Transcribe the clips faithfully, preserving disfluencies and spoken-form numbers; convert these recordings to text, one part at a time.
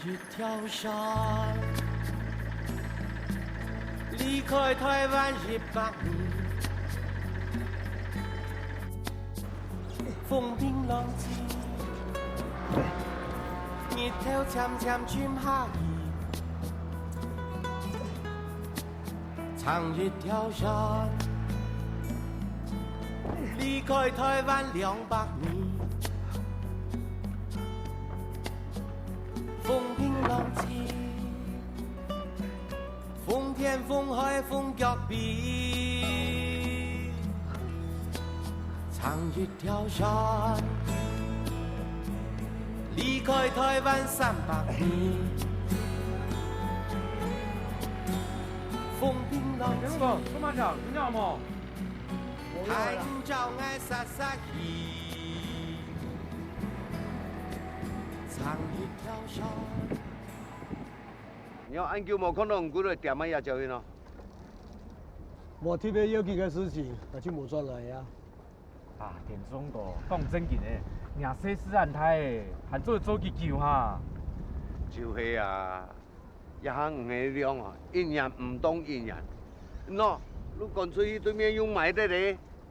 一條船，離開台灣一百年，風平浪靜，日頭漸漸沉下去。唱一條船，離開台灣兩百年，風平浪靜， 風天風海風腳飛，唱一條船，離開台灣三百年。風平浪靜，你好無？你好無？看照𠊎煞煞去，唱一條船。 你仰恁久無看到，你歸來恬啊這朝去呢？無特別要緊个事情，𠊎就無轉來啊。啊，田中哥，講正經个，若細事恁大个，還做得做幾久哈？就係啊，這下你个量啊，一年毋當一年。喏，你乾脆去對面用買得个，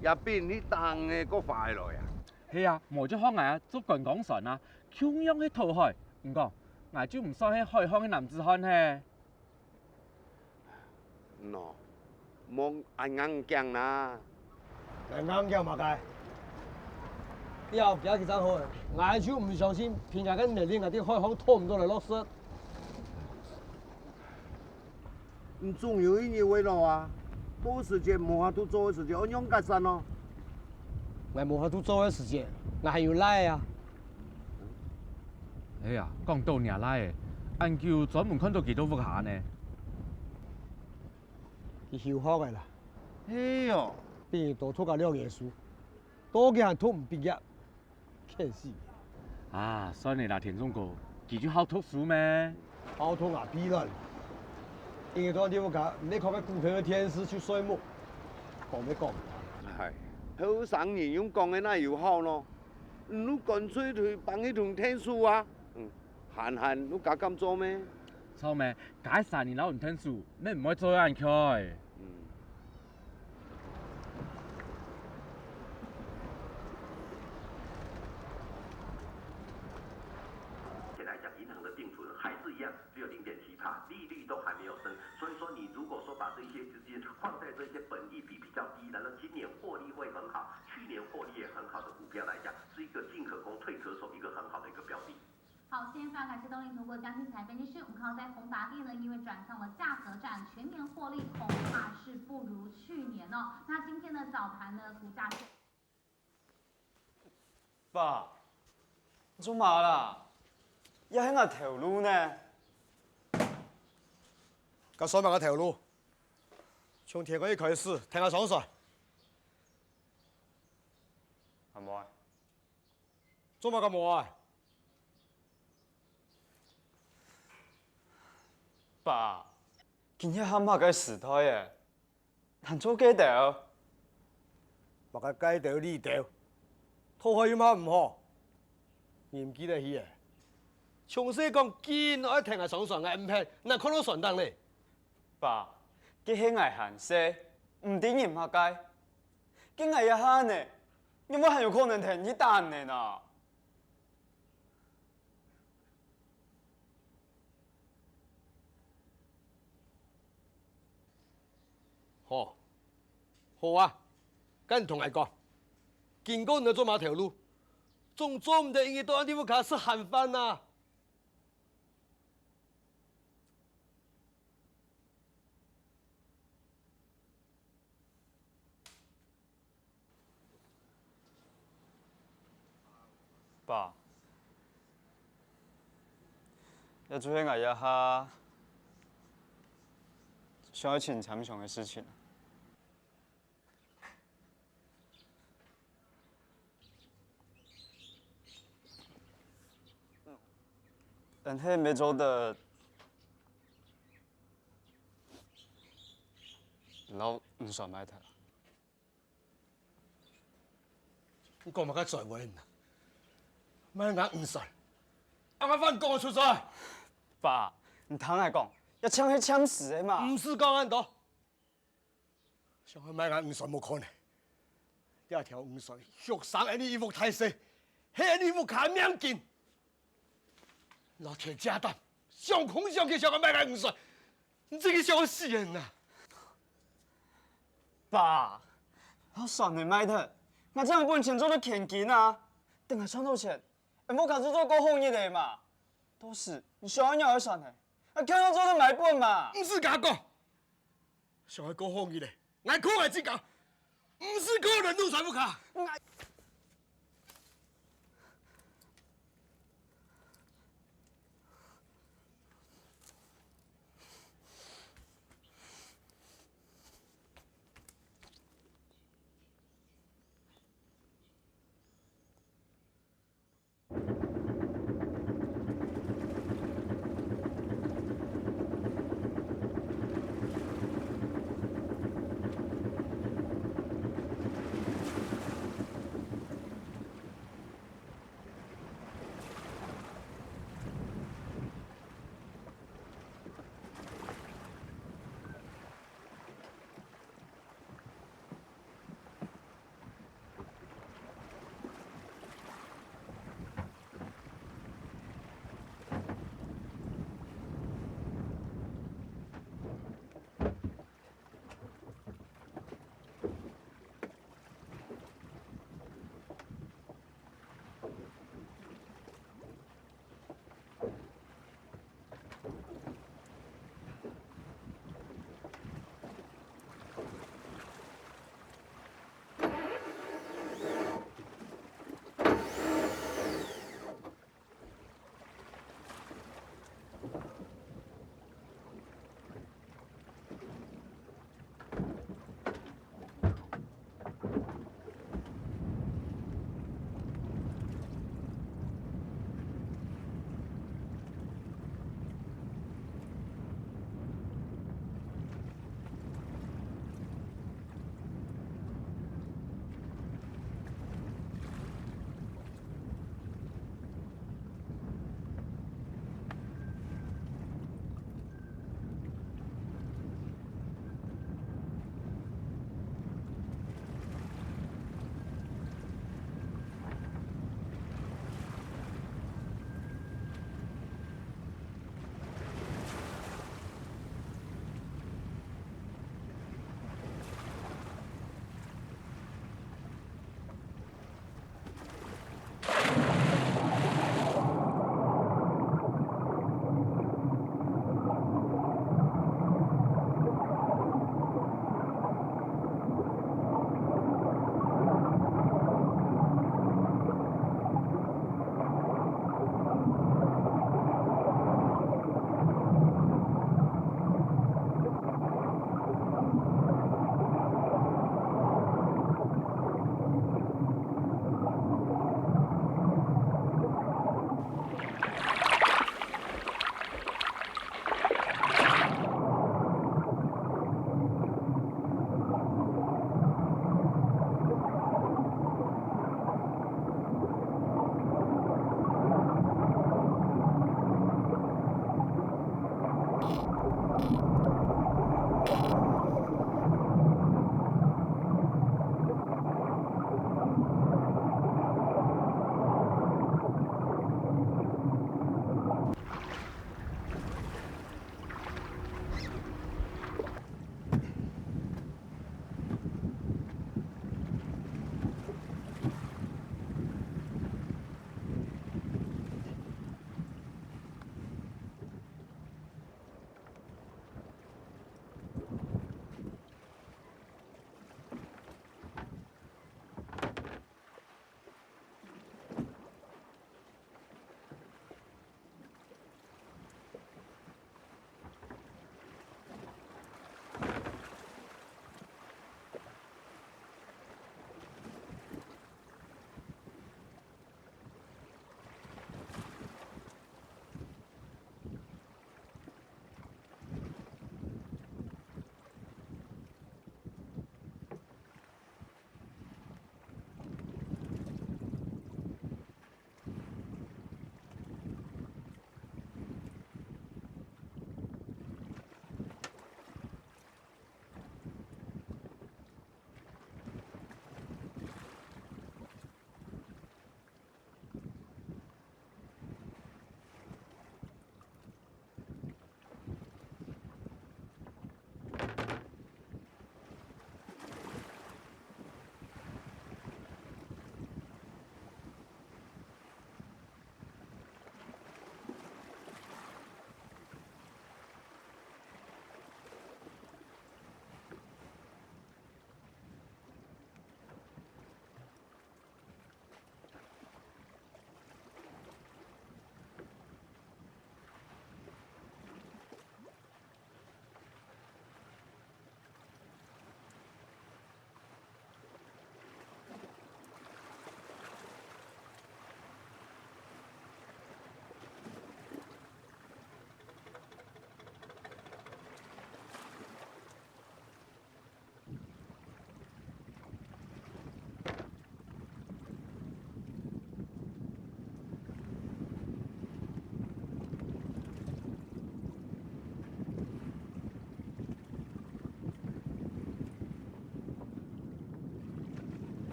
也比你等个較快來啊。係啊，無就學𠊎啊，做觀光船啊，共樣係討海。毋過，𠊎就毋算係海項个男子漢嘿。 喏，莫恁硬頸啦。𠊎硬頸麼个？了，今日正好，𠊎就毋相信，憑𠊎个能力，𠊎在海項討毋到來落實。你總有一日會老啊，到時節無法度做个時節，愛仰結煞哦？𠊎無法度做个時節，𠊎還有倈仔啊。哎呀，講到若倈仔，恁久專門看到佢到屋下呢？ 佢休學个啦。哎喲，比你多讀啊兩年書，到今還讀毋畢業，譴死！啊，算了啦，田中哥，佢就好讀書咩？好讀啊，必然！因為到你屋下，毋係看个股票个電視就睡目，講就講。唉，後生人用講个哪有效呢？你乾脆去幫佢同𢯭手啊！嗯，閒閒你敢做咩？著咩？ 該儕人摎𢯭手，乜毋會做恁𤸁。嗯。現在講銀行的定存還是一樣，只有零點七趴，利率都還沒有升。所以說，你如果說把這些資金放在這些本益比比較低，然後今年獲利會很好，去年獲利也很好的股票來講，是一個進可攻退可守一個很好的一個標的。 好，今天非常感謝東林投顾江進財分析師，我們看到在宏達電呢，因為轉上了價格戰，全年獲利恐怕是不如去年哦。那今天的早盤呢，股價是爸，你做麼个啦？這係𠊎頭路呢。該算麼个頭路？從天光一開始，跈𠊎上船。阿妹， 做麼个無愛？爸，今日還麼个時代欸，還做該兜？麼个該兜這兜？討海有麼个毋好？你毋記得去欸？從細講緊愛跈𠊎上船，𠊎毋肯，哪看到船頂咧？爸，該係𠊎還細，毋知你麼个。 該𠊎這下呢，仰會還有可能跈你去打呢？好，好啊，該你同𠊎講，今過你愛做麼个頭路，總做毋得一日到暗在屋下食閒飯啊！ 爸，這就係𠊎這下想愛盡參詳个事情。 但係毋係做得摎你算賣忒啊？你講麼个嘴話啊？賣𠊎你算，啊𠊎反講出嘴！爸，你聽𠊎講，這槍係暫時个嘛。毋使講恁多，想愛賣𠊎漁船無可能。這條漁船畜生恁呢一屋大細，係恁呢屋下命根。老天正膽，想空想去想愛賣𠊎漁船，你真个想愛死人啊！爸，這船仔賣忒，𠊎正有本錢做到千金啊！等𠊎賺到錢， 𠊎屋下就做過好日仔嘛。到時你想愛仰仔算呢？啊，共樣做得買本嘛。毋使佮𠊎講，想愛過好日仔，𠊎靠𠊎自家，毋使靠人路財富卡。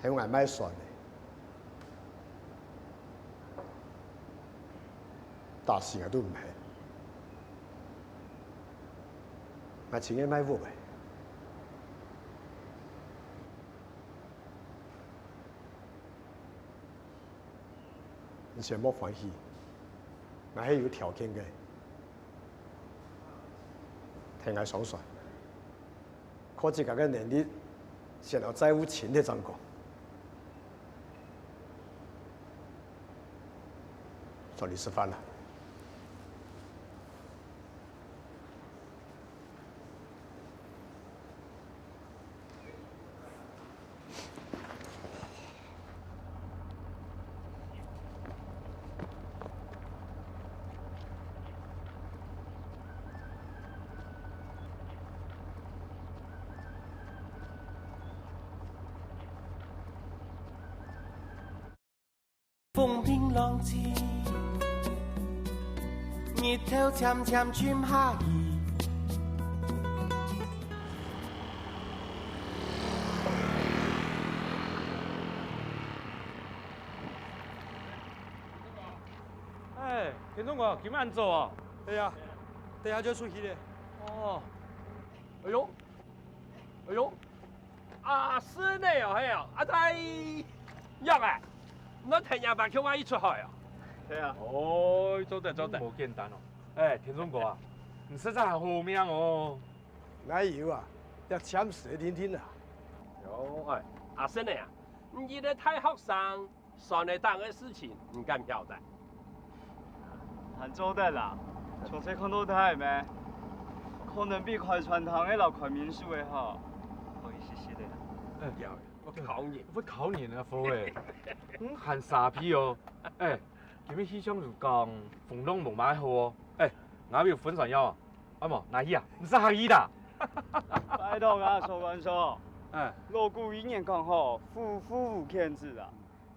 用來賣船个，打死𠊎都毋肯。𠊎情願賣屋个。你先莫歡喜，𠊎係有條件个，跈𠊎上船。 靠自家个能力，先摎債務清忒正講。坐你食飯啦。 風平浪靜，日頭漸漸沉下去。哎，田中哥，今暗早啊？對呀，等下就出去了。哦，哎喲，哎喲， 啊，係呢哦，係哦，啊，大約啊，你等下把球啊一出海哦。係啊。哦，做得做得。無簡單哦。哎，田中哥啊，你實在還好命哦。哪有啊，這暫時定定啊。喲，哎，啊，係呢啊，你一個大學生， 船仔頂个事情，你敢曉得？還做得啦，從細看到大个咩？可能比開餐廳个摎開民宿个好，好一息息个啦。哎，會考你，會考你呢，福欸。嗯，還沙皮哦。哎，今日氣象就講風浪無麼好哦。哎，𠊎有分散藥，啊無，拿去啊，毋使客氣啦。拜託啊，蘇管授。哎，老古人言講吼，夫婦無犬子啊。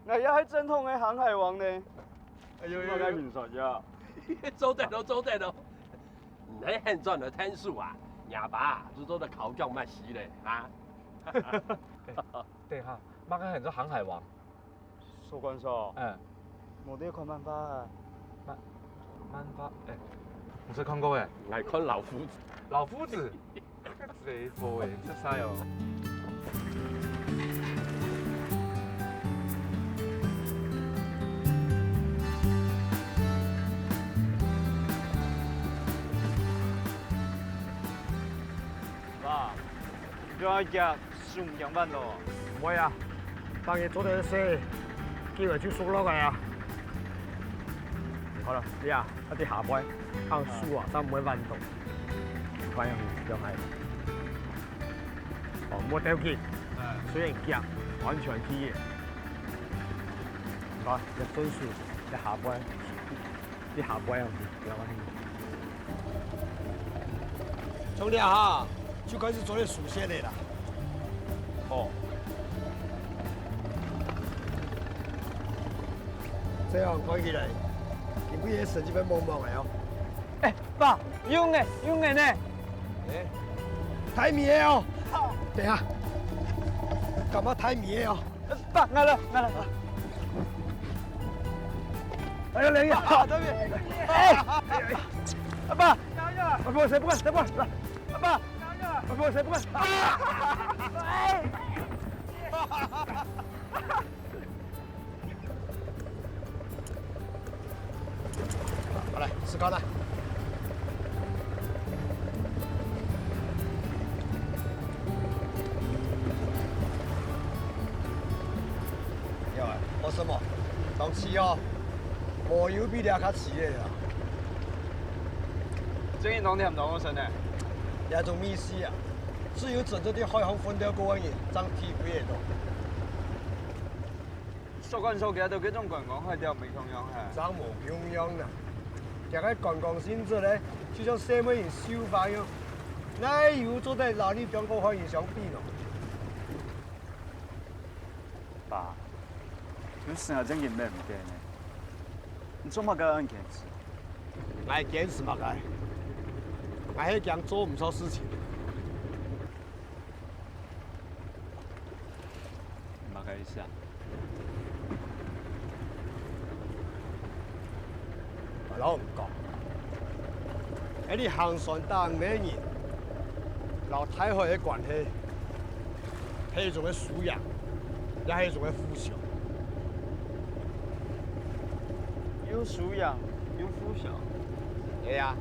𠊎也係正統个航海王呢。哎喲喲喲，你做得哦，做得哦。你還轉來𢯭手啊？若爸就做得考究麼事咧，哈？等下，麼个喊做航海王？蘇管授，嗯，無在看漫畫啊？漫漫畫，哎，毋識看過哎。𠊎看老夫子。老夫子。 這一波欸，這啥哦？爸，你愛驚手毋驚飯咯？毋會啊，當然做得事，久了就熟絡个啊。好了，你啊，愛在下背，放手啊，正毋會彎倒。 看樣樣，哦，莫鬥緊，雖然驚，安全第一。你看，這順手，這下背，這下背樣，不要忘記。從這下就開始做你熟悉个啦。哦。這樣看起來，你不也神經病懵懵个哦？哎， 爸，有影，有影呢！欸，大尾个哦！等下，感覺大尾个哦！爸，𠊎來，𠊎來。哎呀，等一下！啊，大尾！哎！阿爸！啊，不，誰不敢，誰不敢！阿爸！啊，不，誰不敢！啊！哎！ 好，來，試看啦。有啊，好食無？當試哦，無有比這較試个啦。正經當甜當好食呢。這種味緒啊，只有真正在海項奮鬥過个人，正體會得到。 所管所佢兜該種觀光海釣無共樣嘿。正無共樣啦！這个觀光性質呢，就像細妹人繡花樣，哪有做得摎你中國海人相比呢？爸，你實在正經變毋得呢！你做麼个恁堅持？𠊎堅持麼个？𠊎係驚做毋著事情。 麼个一下。我摎你講，恁呢行船打魚个人，摎大海个關係，係一種个輸贏，也係一種个互相。有輸贏，有互相。係啊，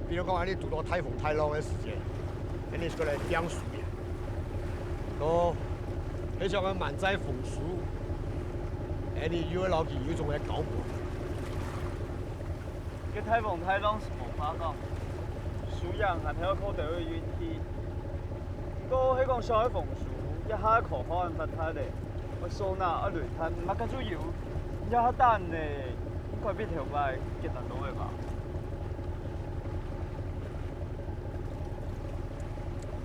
比如講，恁呢堵到大風大浪个時節，恁呢就來拚輸贏。哦，係像个滿載風書，恁呢又會摎佢有一種个交換。該大風大浪係無話講，輸贏還係愛靠兜仔運氣。毋過係講像該風書，一下靠岸發達咧，愛收納、愛雷炭，麼个就有，一下打呢，應該比頭擺簡單多了吧？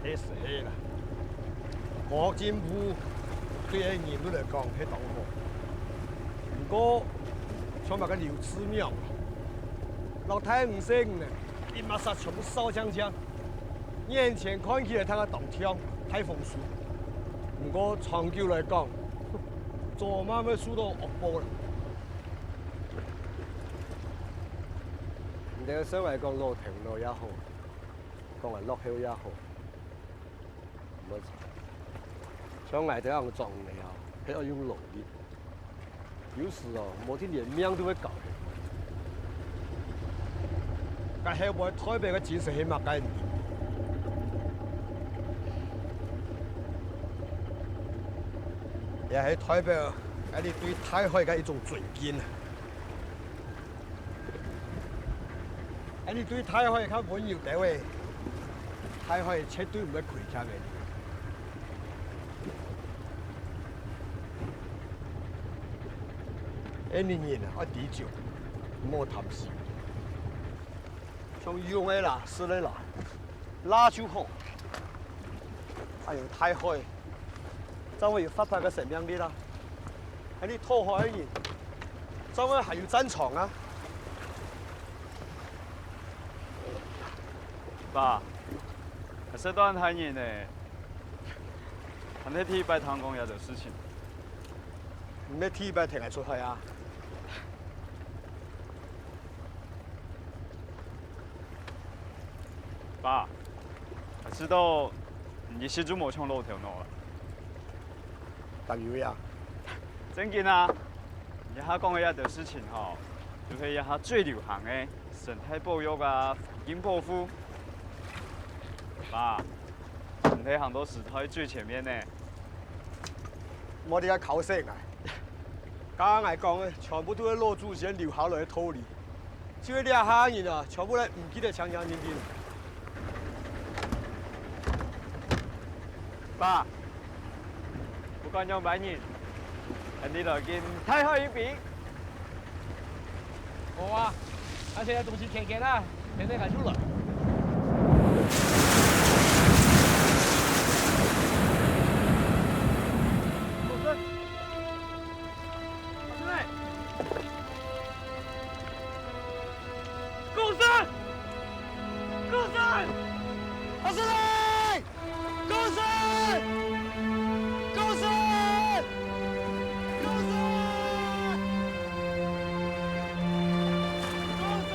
係係啦，科學進步對人類來講係當好。毋過，像麼个劉志明，摎大魚細魚呢，一抹煞全部掃淨淨，眼前看起來大家當暢，大豐收。毋過長久來講，早慢會受到惡報啦。你兜想來講老頭腦也好， 講个落後也好，無錯。像𠊎兜恁樣種个哦，係愛用勞力。有時哦，無定連命都會搞忒。該後背代表个精神係麼个呢？也係代表𠊎兜對大海个一種尊敬啊！ 恁呢對大海較溫柔兜仔，大海絕對毋會虧欠个。恁呢人啊，愛知足，毋好貪心。像用个啦，食个啦，罅就好。哎喲，大海，正會有活潑个生命力啦。 恁呢討海个人，正會還有戰場啊！爸，𠊎係大人呢，還係第一擺聽講這兜事情。你係第一擺聽𠊎出海啊？ 爸，𠊎知道你一息就無像老頭腦了。敢有影？正經啊！你這下講个這兜事情吼，就係這下最流行个生態保育啊、環境保護。爸，你係行到時代最前面呢。莫在這考試𠊎！剛剛𠊎講个，全部都係老祖先留下來个道理。 就係這下人啊，全部來毋記得請人民幣。爸，不管仰般人，𠊎兜來敬大海一杯。好啊，啊，這兜東西撿撿啊，明仔載𠊎就來。 公司！公司！阿司令！公司！公司！公司！公司！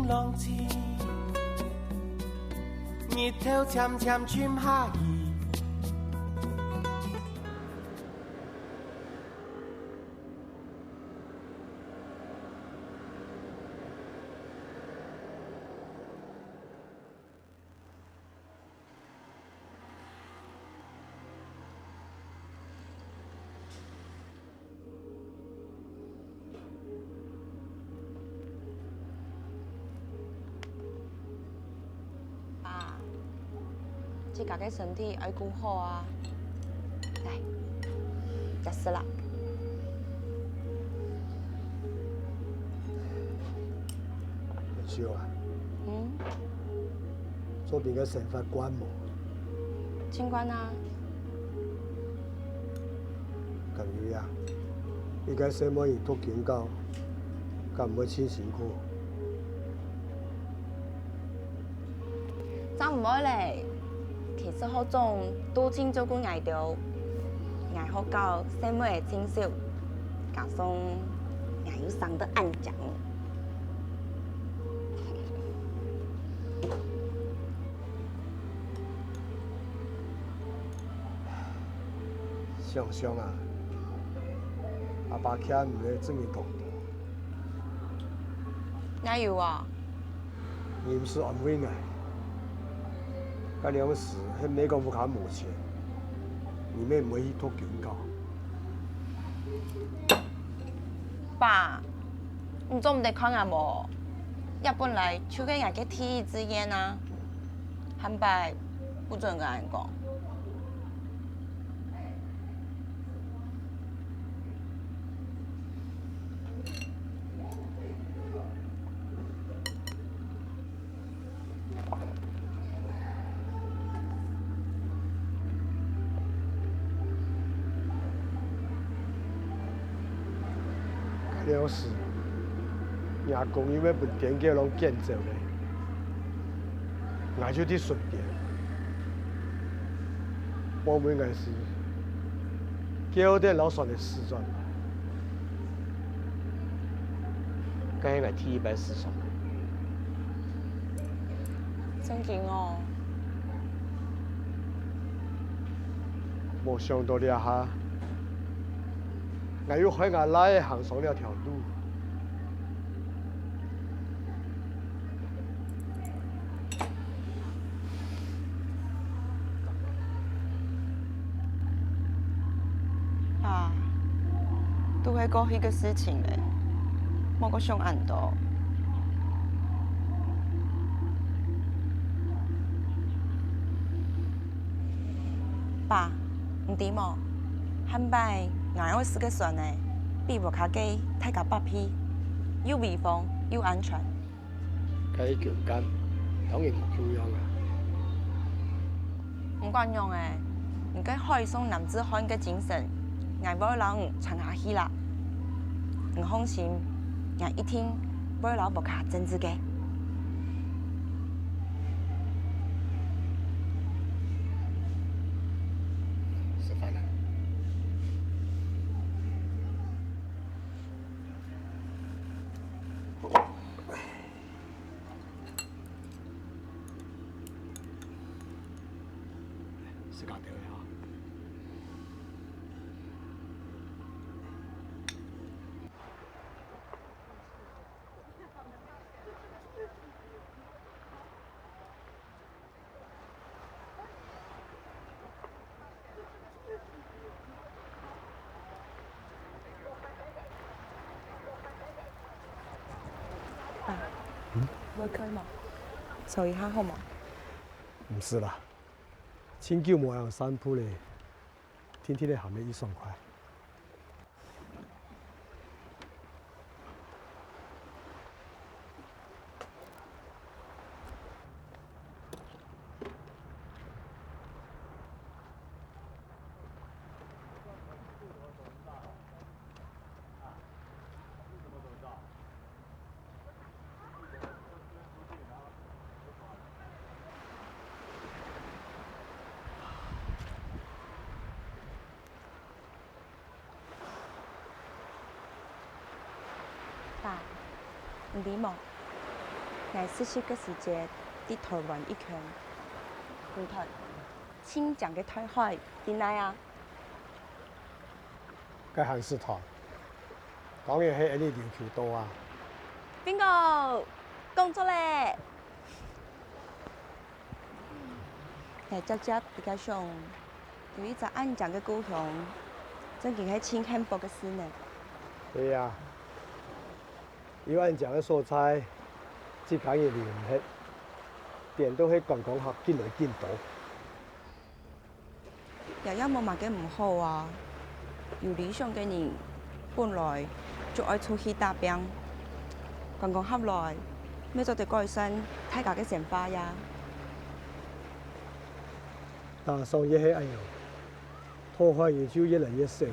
浪子，日頭漸漸沉下去。 爸，自家个身體愛顧好啊。來，食食啦。文秀啊，嗯？做兵个生活慣無？盡慣啊。 敢有影，一個細妹仔讀軍校，敢毋會盡辛苦？正毋會咧，其實學長都盡照顧𠊎兜，𠊎學校細妹仔盡少，加上𠊎又生得恁靚。 想想啊，阿爸欠你个真經當多。哪有啊？你毋使安慰𠊎，該量時係毋係講屋下無錢，你乜毋會去讀軍校。爸，你做毋得看𠊎無？這本來就係𠊎个第一志願啊！ 下擺不准摎人講。 該了時，若公又會分癲狗摎人趕走咧，𠊎就在身邊，保衛𠊎時，狗仔摎船仔駛轉來。該係𠊎第一擺駛船。真經哦！ 無想到這下，𠊎又害吾倈仔行上這條路。爸，都係過去个事情咧，莫過想恁多。 爸，你知無？下擺𠊎愛駛个船仔，比屋下个大加百倍，又威風又安全。該軍艦，當然無共樣啊！毋管仰仔，你个海上男子漢个精神，𠊎會摎你傳下去啦。你放心，𠊎一定會摎屋下爭取个。 食飯啦。食較多个吼。 爸，會渴無？坐一下好無？毋使啦，盡久無恁樣散步咧，定定仔行會異爽快。 爸，你知無？ 𠊎實習个時節，在臺灣一圈，你看，盡靚个大海，在哪啊？該還係談，當然係恁樣琉球島啊。Bingo，講著咧！𠊎輒輒在該想，有一隻恁靚个故鄉，正經係盡幸福个事呢。係啊， 有恁靚个所在，自家人留毋核，顛倒係觀光客緊來緊多。這也無麼个毋好啊，有理想个人本來就愛出去打拚，觀光客來，乜做得改善大家个生活呀。打爽也係恁樣，討海人就越來越少。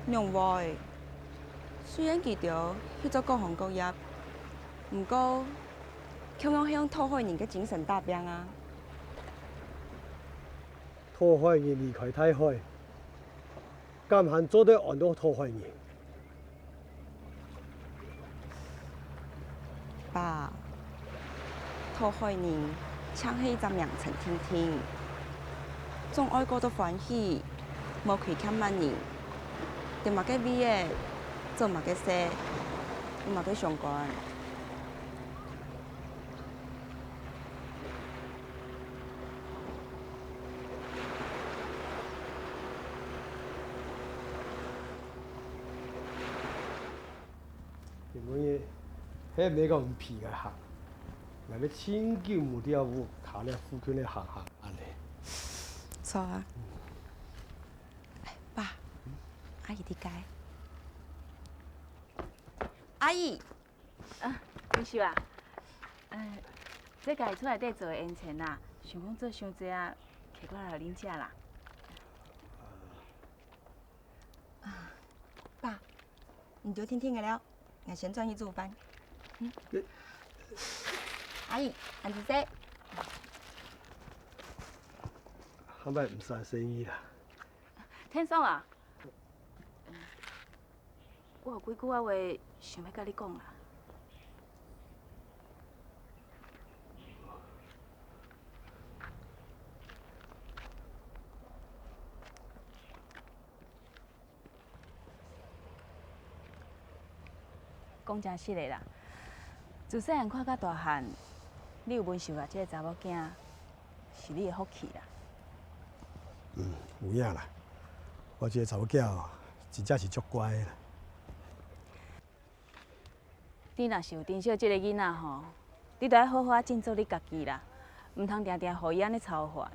仰會？ 雖然佢兜去做各行各業，毋過共樣係用討海人个精神打拚啊。討海人離開大海，敢還做得安到討海人？ 爸，討海人淨係一隻名稱定定，總愛過得歡喜，莫虧欠麼人。在麼个位仔，做麼个事，有麼个相關。 請問你，係毋係講毋肥个客？𠊎乜盡久無在屋下這附近个行行恁呢。著啊。哎，爸，阿姨在該。阿姨！啊，文秀啊，呃，這个出來得做个煙塵啊，想講做傷濟啊，提過來予恁食啦。 爸，你就聽聽个了，𠊎先轉去煮飯。嗯。阿姨，恁仔細。還擺毋使細義啦。天爽啊，我有幾句仔話想欲佮你講啊。 講真實个啦，自細漢看到大漢，你有文秀啊這个查某囝，是你个福氣啦。嗯，有影啦，我這个查某囝哦，真正是足乖个啦。 你若是有珍惜這个囡仔吼，你就愛好好仔振作你家己啦，毋通定定予伊恁呢操煩。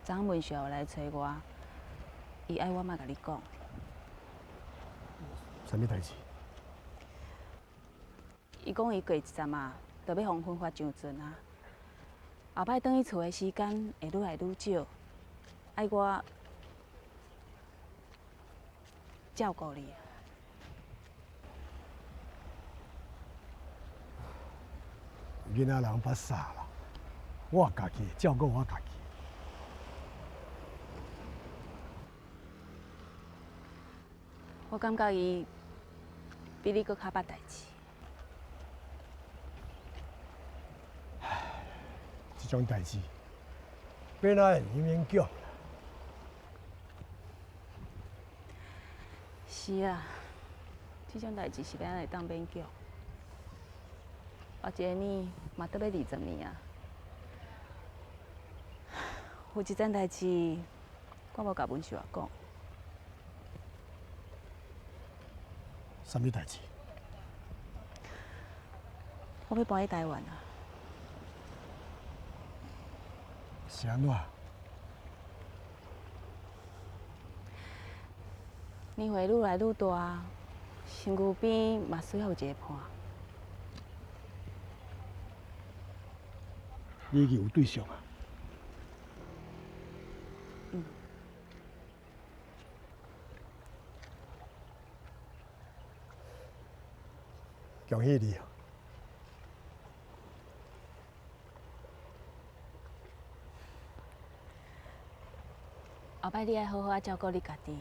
昨暗文秀有來揣我，伊愛我莫佮你講。啥物代誌？ 伊講伊過一站仔，就欲予分發上船啊。後擺轉去厝个時間會愈來愈少，愛我照顧你。囡仔人捌煞啦，我家己照顧我家己。我感覺伊比你閣較捌代誌。 這種代誌，變哪會恁勉強？是啊，這種代誌是變哪會當勉強？我一个姆嘛得欲二十年啊。有一件代誌， 我無佮文秀仔講。啥物代誌？我欲搬去台灣啊。是按怎？年歲愈來愈大，身軀邊嘛需要有一个伴。你已經有對象啊？嗯。 恭喜你哦！後擺你愛好好仔照顧你家己。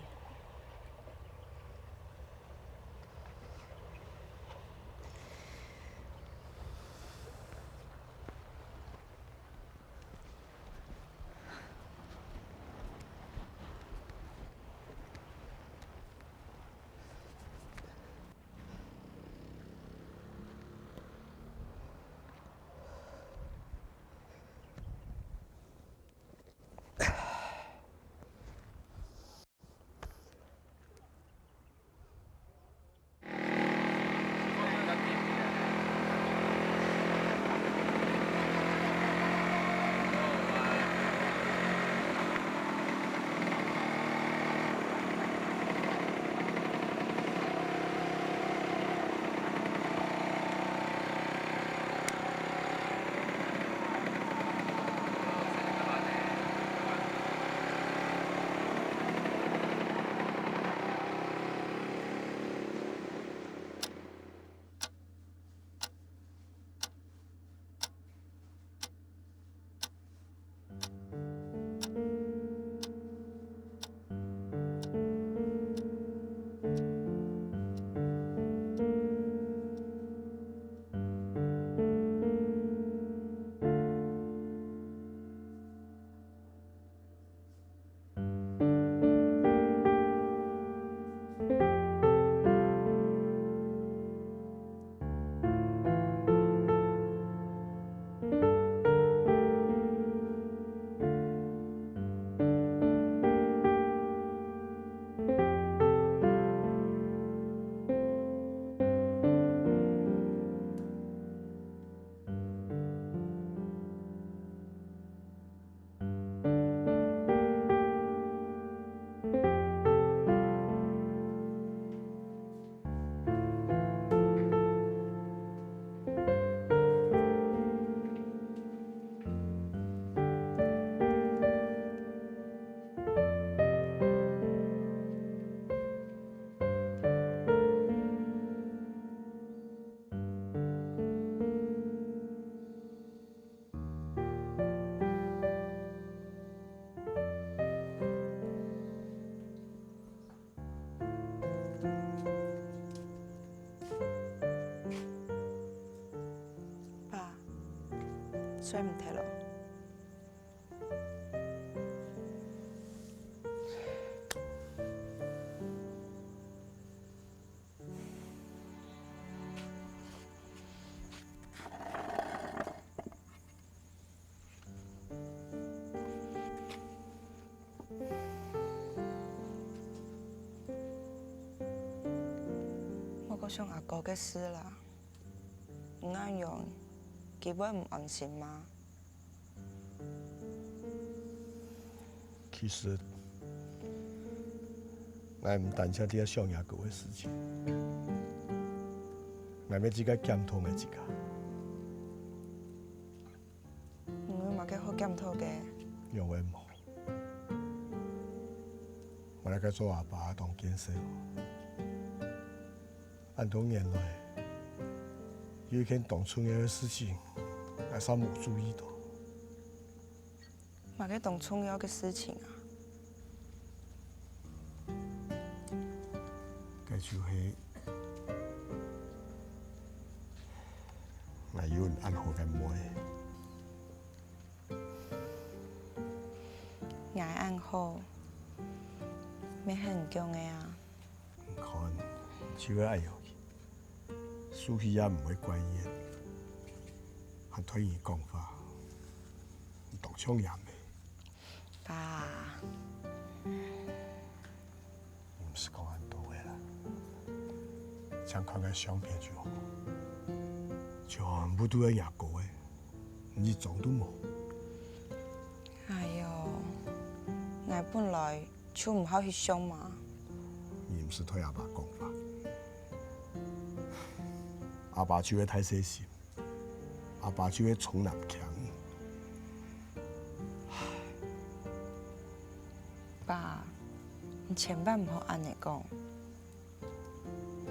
睡毋忒咯。 莫過想阿哥个事啦，你恁樣，佢會毋安心嗎？其實，𠊎毋單淨在想阿哥个事情，𠊎乜自家檢討𠊎自家。 你有麼个好檢討个？仰會無？𠊎來个做阿爸當見笑。恁多年來，有一件當重要个事情，𠊎嗄無注意到。麼个當重要个事情啊？ 該就係𠊎有恁好个妹。𠊎恁好，乜係你降个啊？你看，就係恁樣，輸去也毋會怪人，還同你講話，你當像樣仔。爸。 你毋使講恁多个啦，淨看該相片就好，全部都係若哥个，你一張都無。哎喲，𠊎本來就毋好翕相嘛。你毋使對阿爸講話，阿爸就係大細心。 阿爸就係重男輕女。爸，你千萬毋好恁仔講。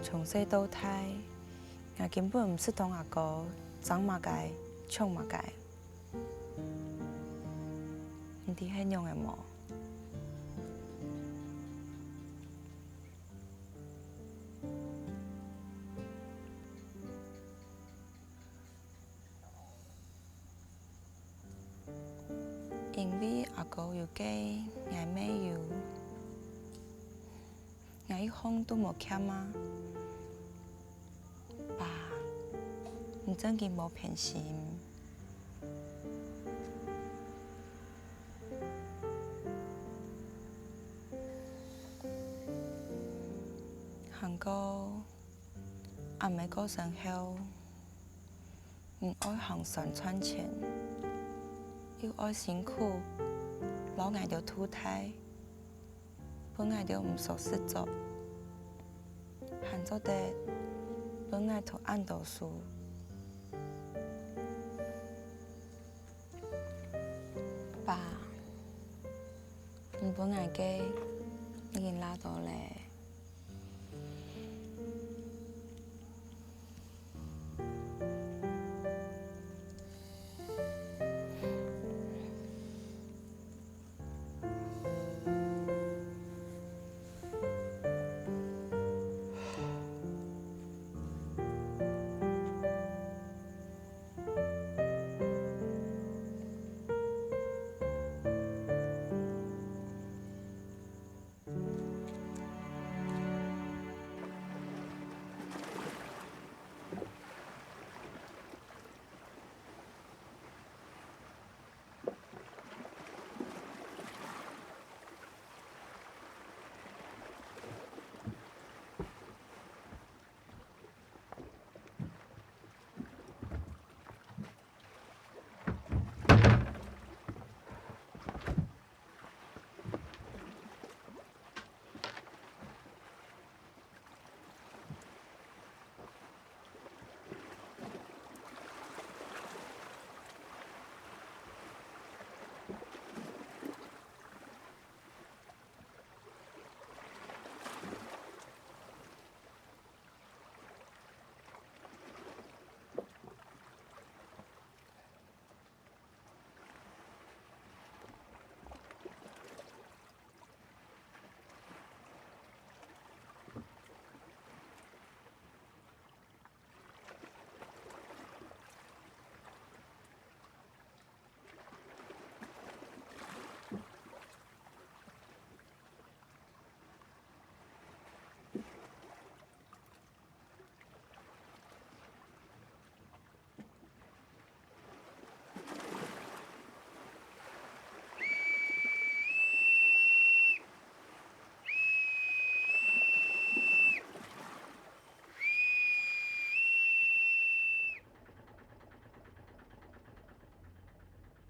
從細到大，𠊎根本毋識同阿哥爭麼个、搶麼个。你知係仰仔無？ 因為阿哥有个，𠊎乜有，𠊎一項都無欠啊。爸，你正經無偏心。還過，阿姆過身後， 你愛行山賺錢，又愛辛苦摎𠊎兜渡大，分𠊎兜毋愁食著，還做得分𠊎讀恁多書。爸，你分𠊎个已經罅多咧。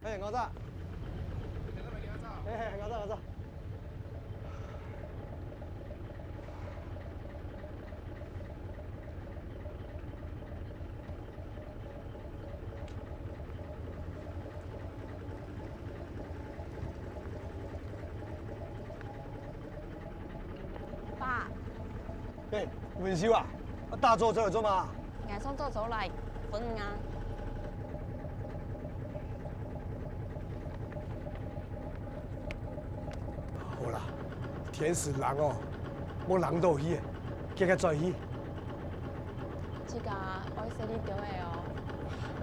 哎，𠢕早。哎，𠢕早，𠢕早。 爸。哎，文秀啊，啊打早走來做麼？𠊎上早走來分你啊。好啦，天時冷哦，莫冷到去，遽遽轉去。自家愛細力兜仔哦。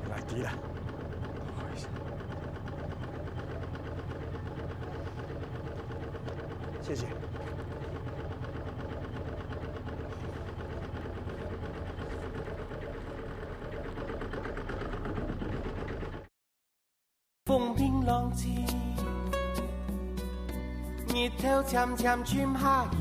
𠊎知啦。 謝謝。 風平浪靜，日頭漸漸沉下去。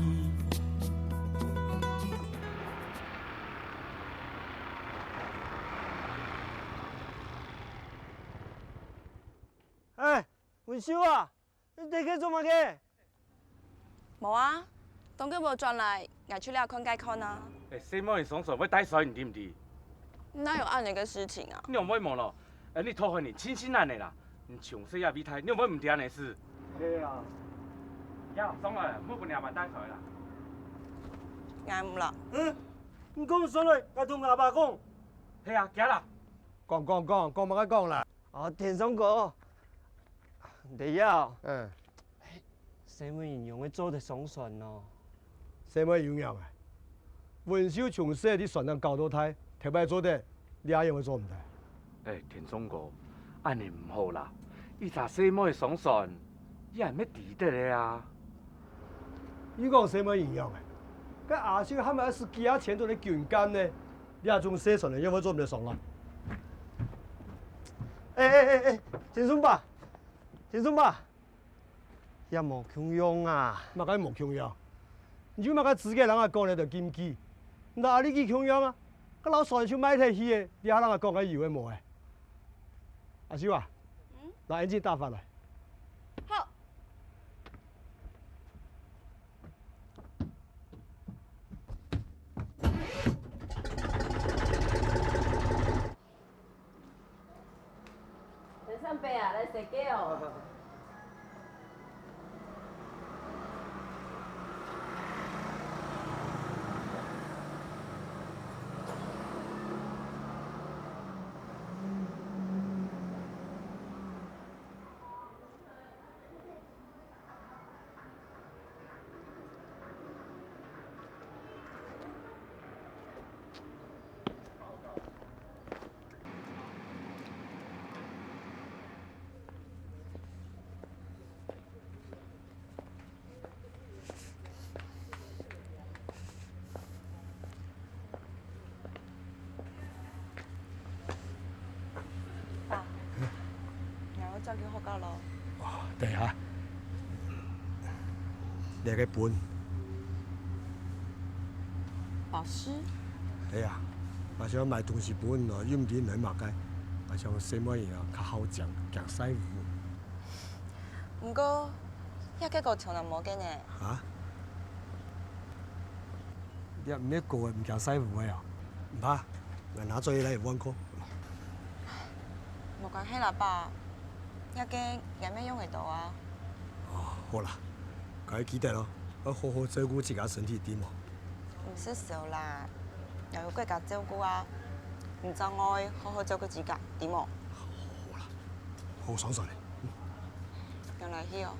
哎，文秀啊，你在該做麼个？ 無啊，當佢無轉來，𠊎就來看該看啊。哎，細妹个上船會帶衰，你知毋知？哪有恁樣个事情啊？你仰會無咯？哎，你討好人，盡盡恁樣啦！你從細也會大，你仰會毋知恁樣事？係啊。呀，上來，莫分若爸帶衰啦。𠊎毋落。嗯，你講上來，𠊎同阿爸講。係啊，行啦。講講講，講麼个講啦？哦，天松哥，你好。嗯。 細妹人仰會做得上船呢？細妹有影啊！文秀從細在船頂搞到大，頭擺做得，這下仰會做毋得？哎，天松哥，恁樣毋好啦！一隻細妹上船，也毋係抵得个啊！你講細妹有影啊？該阿秀還毋係使幾下錢做得軍艦呢？這種細船仰會做毋得上啊？哎哎哎哎，天松伯，天松伯！ 也無共樣啊。麼个無共樣？你有麼个資格摎𠊎講這兜禁忌？你摎阿力佢共樣啊，該摎船就賣忒去个，這下摎𠊎講个有个無个？阿秀啊，嗯？拿眼鏡打發來。好。 先生伯啊，來洗腳哦。爸，𠊎愛轉去學校咯。哦，等一下，這个分。寶石？係啊，𠊎想買東西分你哦，又毋知你愛麼个。𠊎想細妹人啊，較好講，驚曬烏。 毋過，這結果從來無个呢。哈？這毋係高个，毋驚曬烏个哦。毋怕，𠊎拿轉去來換看。無關係啦，爸，這个𠊎乜用得到啊。哦，好啦，該記得哦，愛好好照顧自家身體，知無？毋使愁啦，𠊎有國家照顧啊，你正愛好好照顧自家，知無？好啦，好爽爽咧。 原來係哦。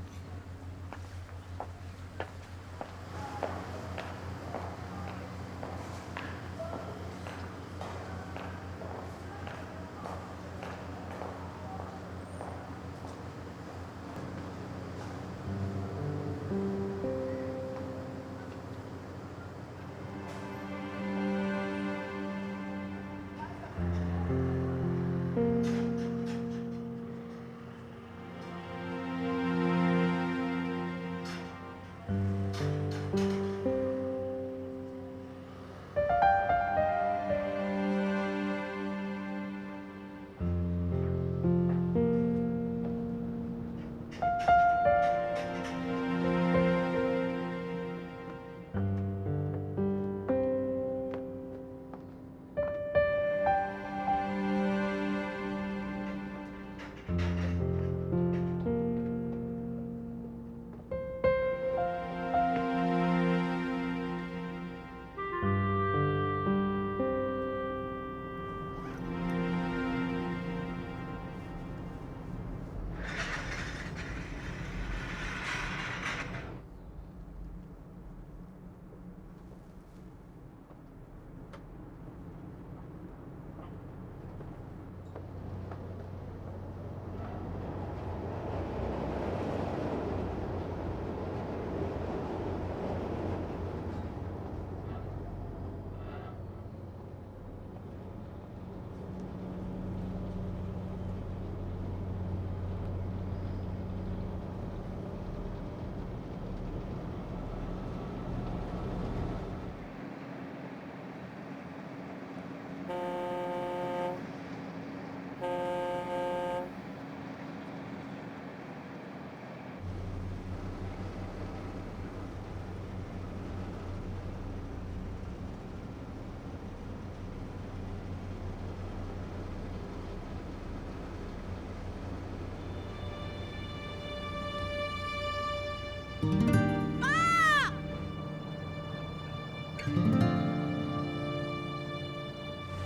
媽！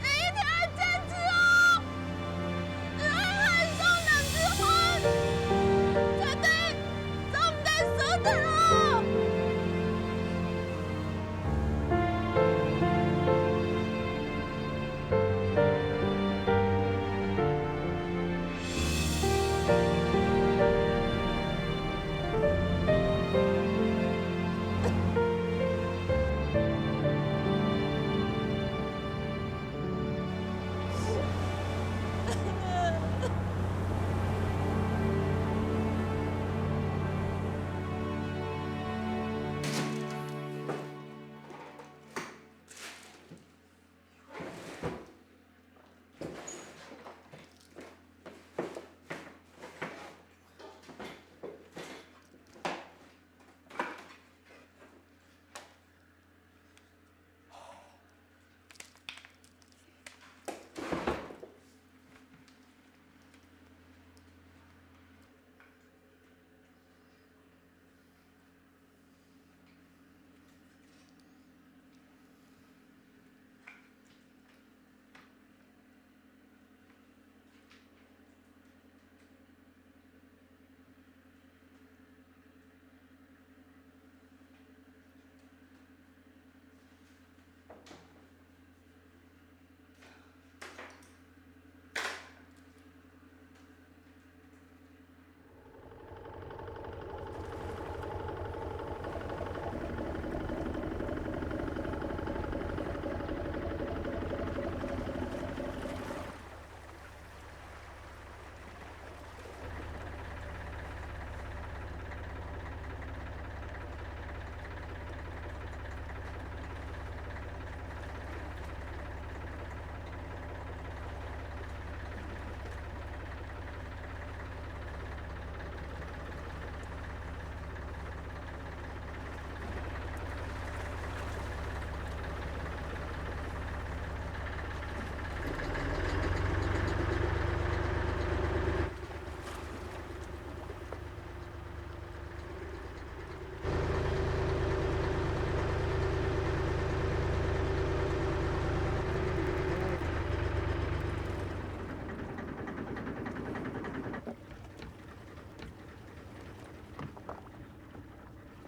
你一定愛堅持哦！你愛喊上兩次婚，絕對做毋得輸忒哦！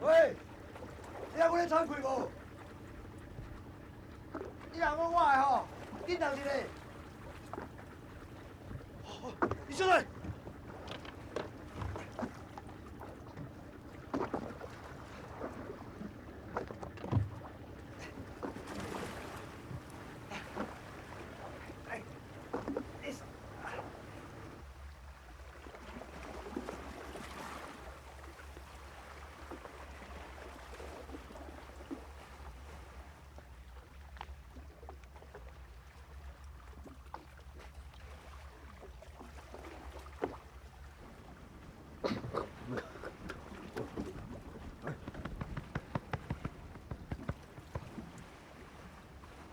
喂，你還有咧慚愧無？你若摸我个吼，緊等一下。你上來！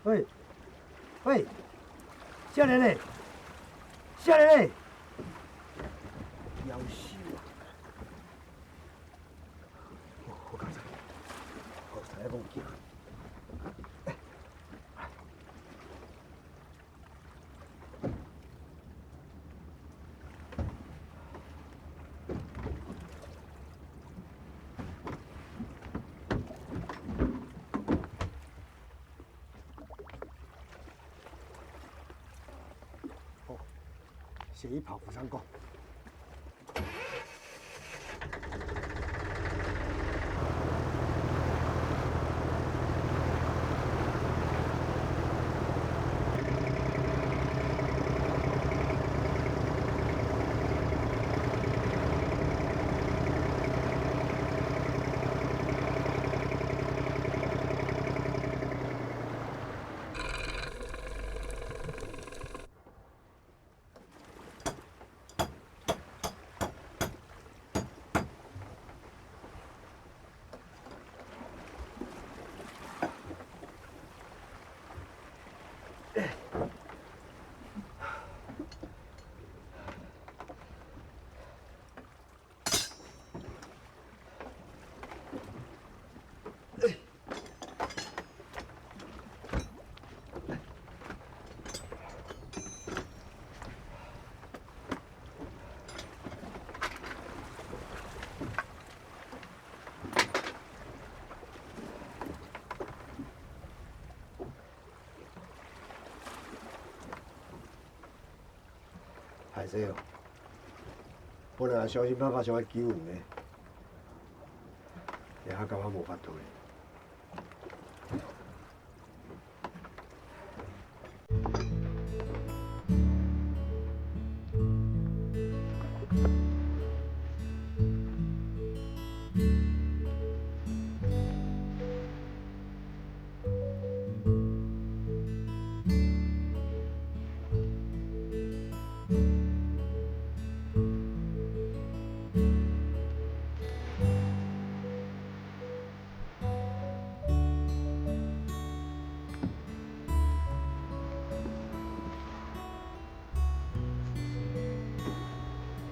喂，喂，少年仔，少年仔，夭壽啊！我，我剛才，我剛才講有驚。 哦，寫一跑不上工。歹勢哦，本來想盡辦法想愛救你个，這下感覺無法度了。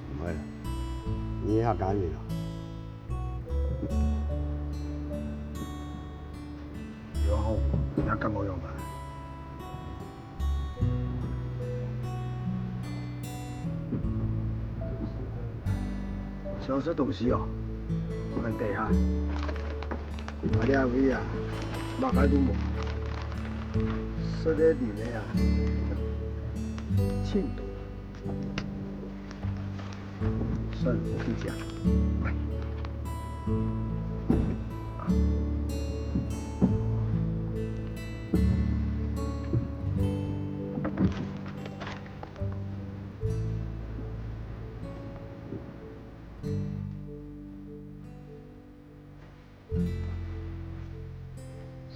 毋會啦，你客家人啊？有好，你還感覺樣般？ 想食東西哦，𠊎等下。啊，這位啊，麼个都無。食个啉个啊，盡多。算了，我去食。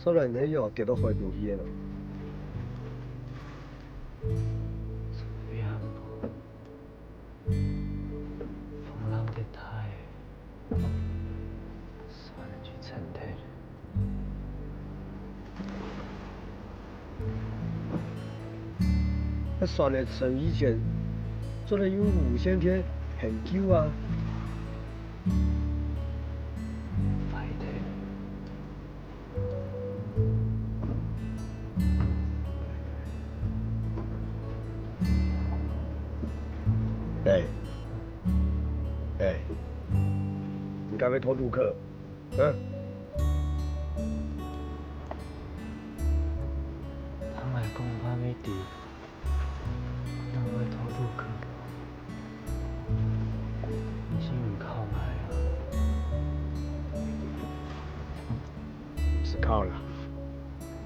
算了，你个藥跌到海肚去个咯。風浪太大，算了，去沉退了。 該船仔沉以前，做得用無線電喊救啊！壞忒了。欸，欸，你敢會討陸客？ 嗯？聽𠊎講話無知，仰會討陸客？你係毋靠𠊎啊？毋使靠啦，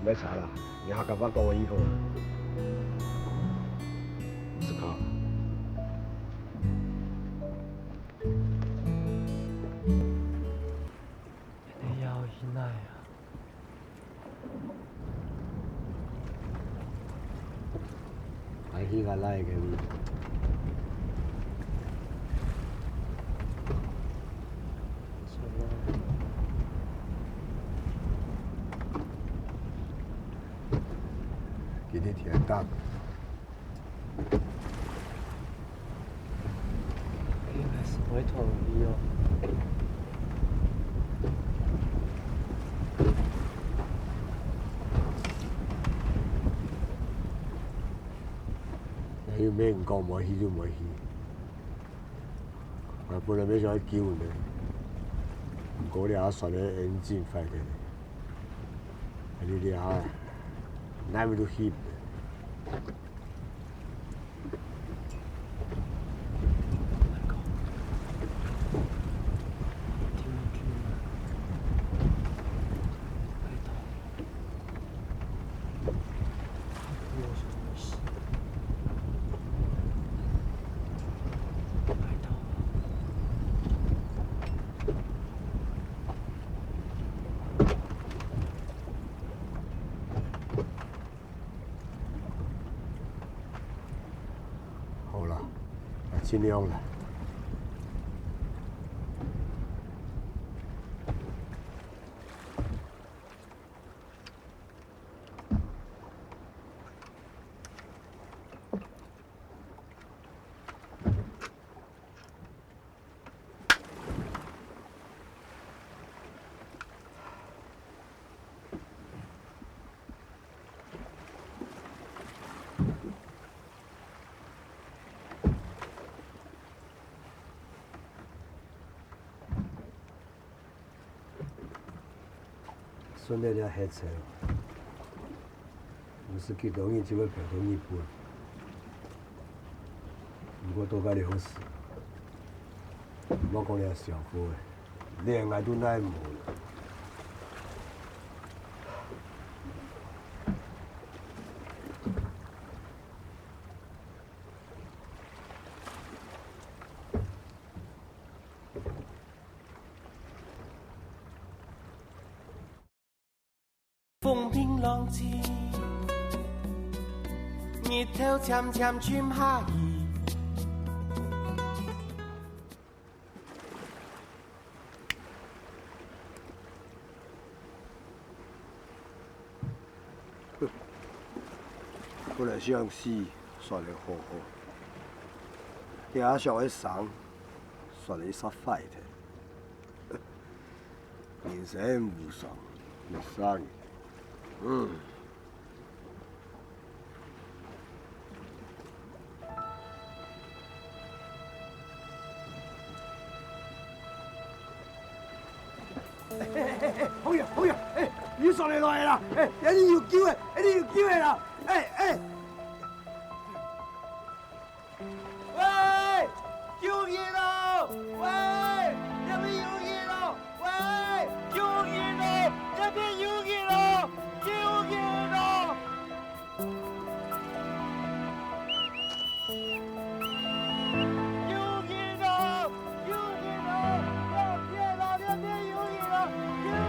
毋使吵啦，你還敢講个以後啊？毋使靠啦。 你愛去哪啊？愛去𠊎倈仔該位。今日天凍。 應該係會同意哦。那又免講，無去就無去。𠊎本來也想愛救你，毋過這下船个engine壞忒了，你這下哪位都去毋得。 好啦，啊，盡量啦。順利了歇車，毋使幾多日就會飛到日本。毋毋過到該就好勢，莫講這社會，連𠊎都奈無了。 風平浪靜，日頭漸漸沉下去。本來想死，煞了好好。這下想愛生，煞了煞壞忒。 人生無常，一生。嗯。哎，哎，哎，哎，朋友，朋友，哎，你上來來啦！哎，哎，你有救哎，哎，你有救哎啦！哎，哎。 喂，救人哦！喂，這邊有人哦！喂，救人哦！這邊有人哦！救人哦！救人哦！救人哦！這邊哦，這邊有人哦！救人！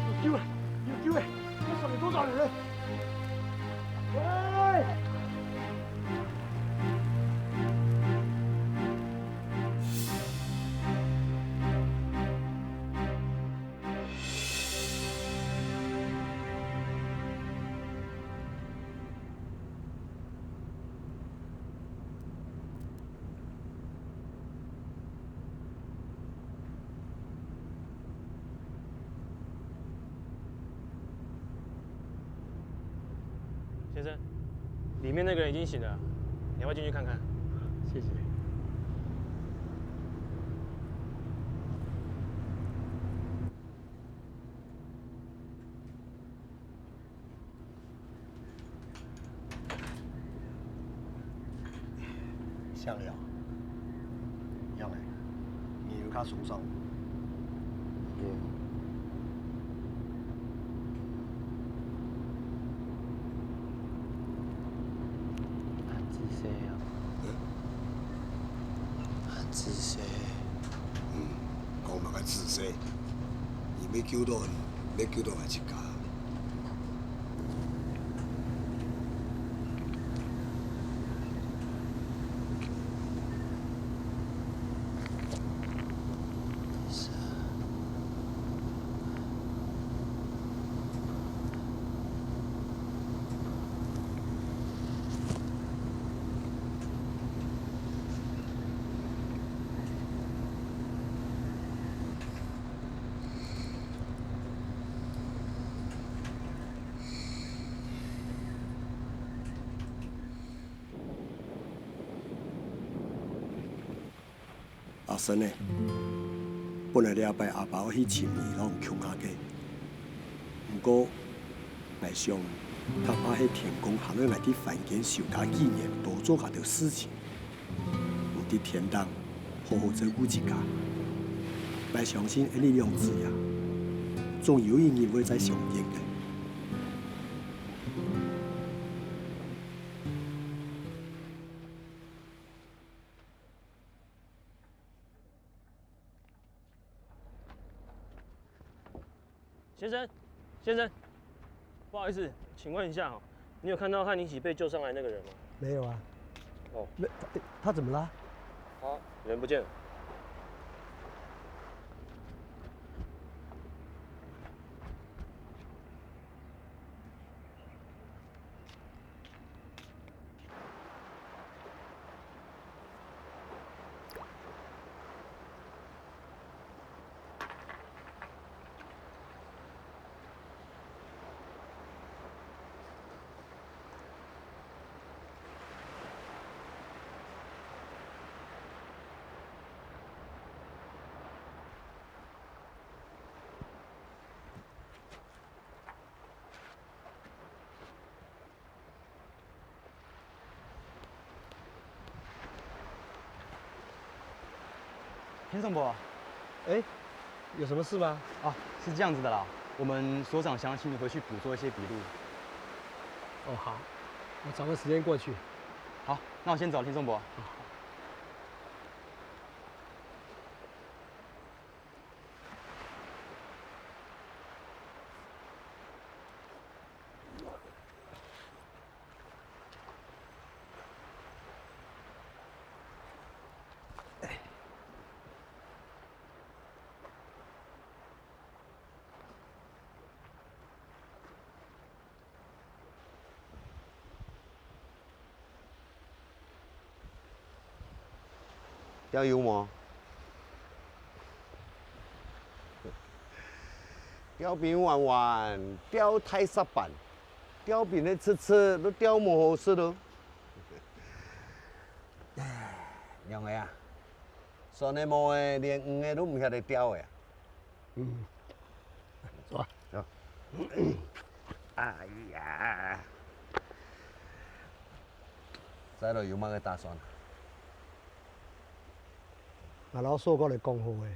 有救了，有救了，這上面多少人了？喂！ 先生，里面那个人已经醒了，你要不要进去看看？谢谢。 香料，樣欸，你有較鬆爽。嗯。恁仔細啊。嗯。恁仔細。嗯，講麼个仔細？你要救到，要救到𠊎自家。阿生呢，本來這擺阿爸愛去尋你摎你共下个，毋過，𠊎想，恐怕係天公還愛𠊎在凡間修加幾年，多做加兜事情，你在天頂好好照顧自家。𠊎相信𠊎俚兩子呀，總有一日會再相見个。 先生，先生，不好意思，請問一下哦，你有看到和你一起被救上来那个人吗？没有啊。哦。没，他，他怎么了？他人不见了。 田总伯，哎，有什么事吗？啊，是这样子的啦，我们所长想要请你回去补做一些笔录。哦，好，我找个时间过去。好，那我先走，田总伯。吊油無？吊平彎彎，吊大石板，吊平个直直，都吊無好勢囉。娘仔啊，船仔無仔，連魚仔都毋曉得吊仔啊！ 嗯，走啊。走。哎呀，再來有麼个打算？𠊎摎嫂哥來講好个，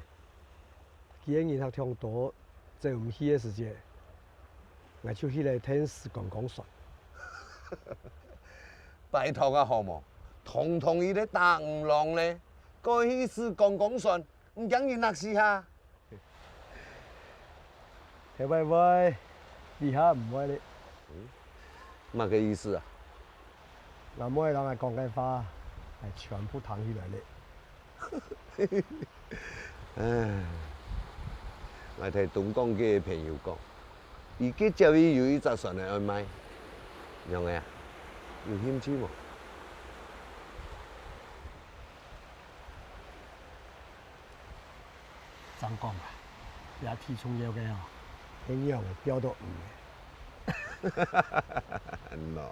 既然人客忒多，走毋去个時節，𠊎就去來𢯭駛觀光船。拜託啊，好無？堂堂一個打魚郎咧，敢去駛觀光船，毋驚人硞死哈？ 頭擺會，這下毋會咧。麼个意思啊？𠊎妹摎𠊎講个話，𠊎全部聽起來咧。唉，𠊎聽東港个朋友講，佢个接位有一隻船仔愛賣，仰仔啊？有興趣無？ 正講啊，這最重要个哦，係仰仔釣著魚仔。喏。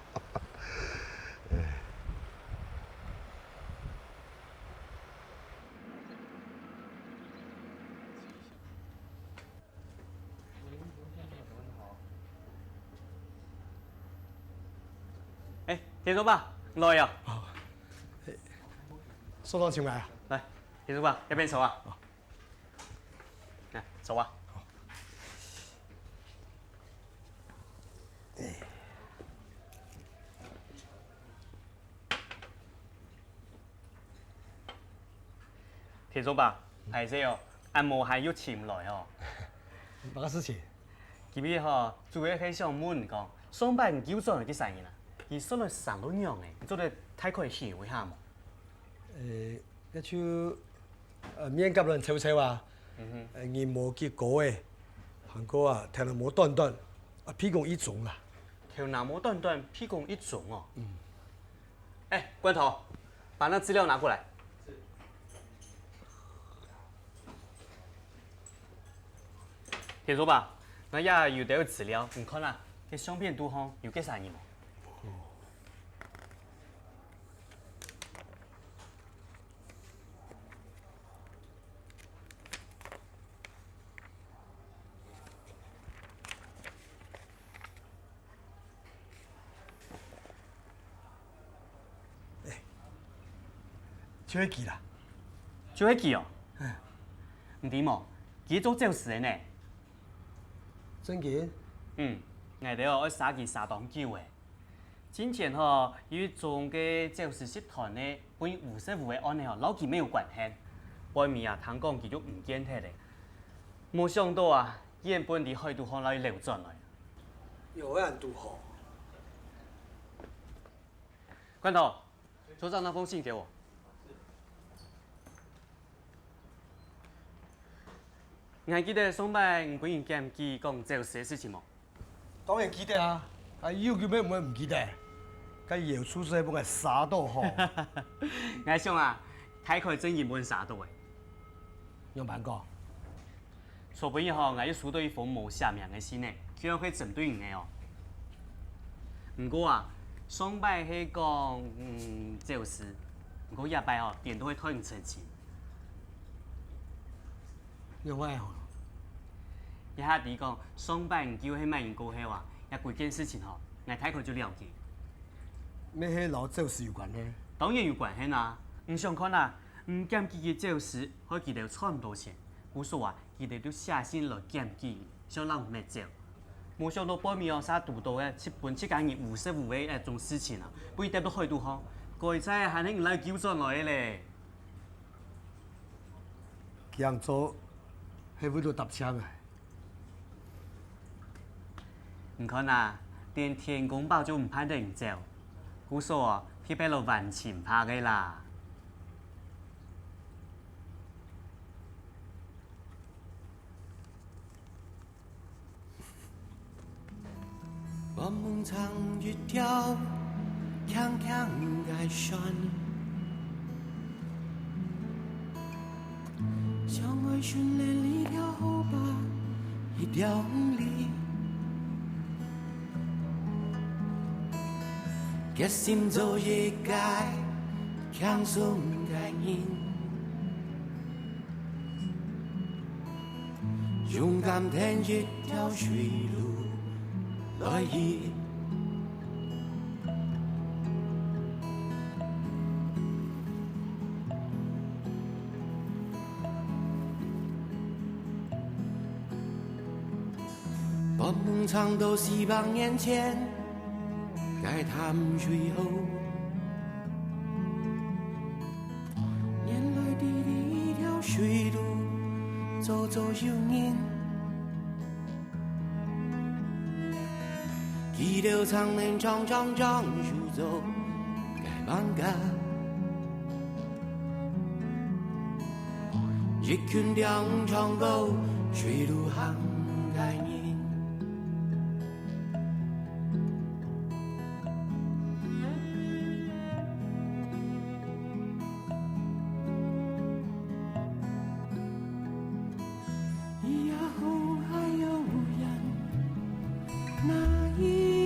哎，田叔伯，你來啊！所長請來啊！來，田叔伯，這片坐啊。 來，坐啊。田叔伯，歹勢哦，恁無閒又尋來哦。麼个事情？今日吼，主要係想問你講，上擺你救轉來个儕人啊，佢煞來生到仰仔，你做得大概形容一下無？呃，該就 呃，面頰卵臭臭啊，呃，人無幾高欸，還過啊，頭那毛短短，啊，鼻公一中啦。頭那毛短短，鼻公一中哦。嗯。哎，罐頭，把那資料拿過來。田叔伯，那也有兜資料，你看啊，這相片肚項有幾儕人無？ 哦。就係佢啦。就係佢哦？嗯。你知無？佢做走私个呢。真个？嗯，𠊎兜愛查佢查當久了。進前吼，有一宗个走私集團呢，分人誤食誤个案呢吼，摎佢乜有關係。背尾啊，聽講佢就毋見忒了。無想到啊，原本在海肚項摎佢撈轉來。有恁堵好。 罐頭，組長拿封信給我。你還記得上擺你分人檢舉講走私个事情無？當然記得啊，啊又根本毋會毋記得，該姚處事分𠊎查到吼。𠊎想啊，大概真經分人查到了。 仰般講？昨晡日吼，𠊎又收到一封無寫名个信呢，就係針對你个哦。毋過啊，上擺係講，嗯，走私，毋過這擺吼，顛倒係代你澄清。仰會吼？這下知講，上擺你救該麼人過後啊，這歸件事情吼，𠊎大概就了解。乜係摎走私有關呢？當然有關係啊！你想看啊， 你檢舉佢走私，害佢兜賺毋到錢，故所啊，佢兜就寫信來檢舉你，想摎你搣走。無想到背尾哦，煞堵到个，係分自家人誤食誤个該種事情啊，分佢跌到海肚項，該下還係你摎佢救轉來个咧。佢恁樣做，係為著搭車啊？ 你看啊，連天公伯就毋盼得你走，故所哦，特別來還情話个啦。我夢長一條 輕輕个船，想愛訓練一條河壩，一條魚，決心做一個輕鬆个人。 勇敢跈一條水路來去。發夢長到四百年前， 該潭水河。原來在這條水路，早早有人。佢兜常年常常常守著該網格。一群跳唱歌，水路行个人。 以後還有無人那一